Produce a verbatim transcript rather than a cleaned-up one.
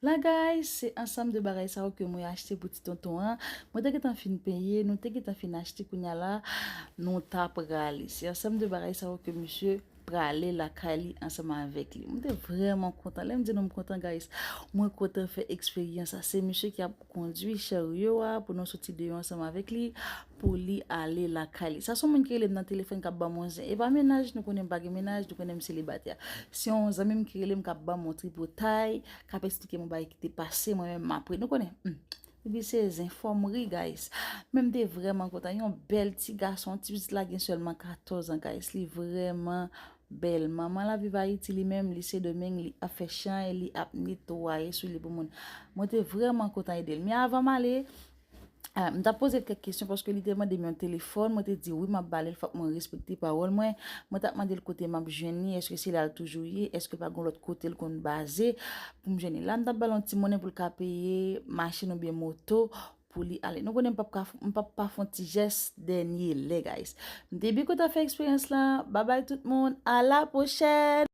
La guys, se ansanm de bagay sa yo ke mwen achte pou ti tonton an. Mwen te gentan fin peye, nou te gentan fin achte, kounya la nou ta prale. Se ansanm de bagay sa yo ke misye prale lakay li ansanm avèk li. Mwen te vrèman kontan. Lè m di nou m kontan guys, mwen kontan fè eksperyans sa. Se misye ki ap kondwi charyo a pou nou soti deyò ansanm avèk li pou li ale lakay li. Sa se yon moun ki rele m nan telefòn k ap ban m yon zen. E pa mennaj, nou konnen m pa gen mennaj, nou konnen m selibatè. Se yon zanmi m ki rele m k ap ban m yon tripotay, k ap eksplike m yon bagay ki te pase, mwen menm m ap ri. Nou konnen, hmm. Epi se zen fò m ri guys. Men m te vrèman kontan. Yon bèl ti gason, ti pitit la gen sèlman katòz an guys. Li vrèman bèl. Manman l ap viv Ayiti li menm, li Sendomeng, li ap fè chan e li ap netwaye sou li pou moun. Mwen te vrèman kontan ede l. Men avan m ale, ah, m t ap poze l kèk kesyon paske li te mande m yon telefòn. Mwen te di wi, m ap ba l, fòk mwen respekte pawòl mwen. Mwen t ap mande l kote m ap jwenn li, èske se la l toujou ye, èske pa gen lòt kote l konn baze pou m jwenn li. La, m t ap ba l yon ti monnen pou l ka peye machin oubyen moto pou li ale. Nou konnen m p ap ka, m p ap pa fè yon ti jès dènye lè, guys. M te byen kontan fè eksperyans la. Babay tout moun. A la pwochèn!